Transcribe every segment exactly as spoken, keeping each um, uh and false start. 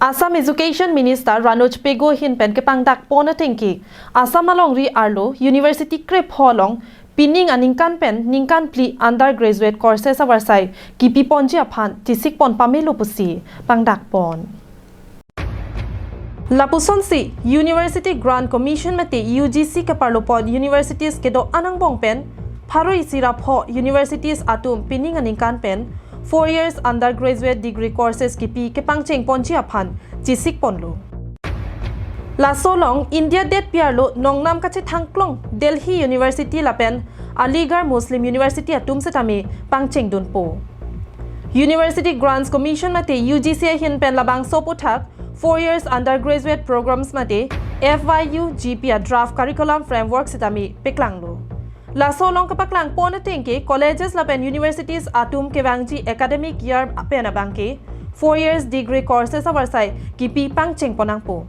Assam Education Minister Ranoj Pegu ahin pen kepangdak pon atengke Assam alongri arlo university krepho along pining aningkan pen ningkan phli undergraduate courses avarsai kipi ponji aphan chesik pon pamelo pusi pangdak pon. Lapusonsi University Grant Commission mate U G C keparlo pon universities kedo-an angbong pen pharo isi ra pho universities atum pining aningkan pen four years undergraduate degree courses kipi kepangcheng ponji aphan chesik ponlo. Laso along India detpi arlo nongnam kachethangklong Delhi University lapen Aligarh Muslim University atum setame pangcheng dunpo. University Grants Commission mate U G C ahin pen labangso aphuthak four years undergraduate programs mate F Y U G P a draft curriculum framework setame peklanglo. Laso along kepaklang pon atengke colleges lapen universities atum kevangji academic year pen abangke four years degree courses avarsai kipi pangcheng pon nangpo.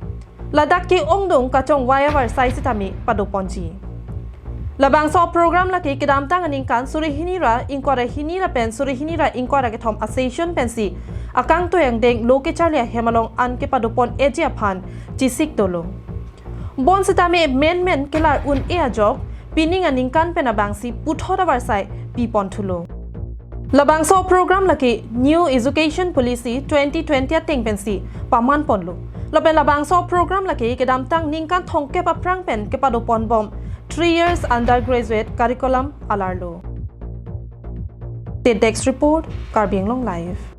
Ladak ke ongdung kachongvai avarsai setame pado ponji. Labangso program lake kedamtang aningkan suri hini ra ingkoi ra hini lapen suri hini ra ingkoi ra kethom a session pensi akangtui angdeng lo kecharli ahem along an kepado pon eji aphan chesik dolo. Bon setame menmen kelar un-e ajok pining aningkan pen abangsi puthot avarsai pi pon thulo. Labangso program lake New Education Policy twenty twenty ateng pensi paman ponlo. Lapen labangso program lake kedamtang ningkan thomkep aphrang pen kepado pon bom three years undergraduate curriculum alarlo. Te Desk Report, Karbi Anglong Live.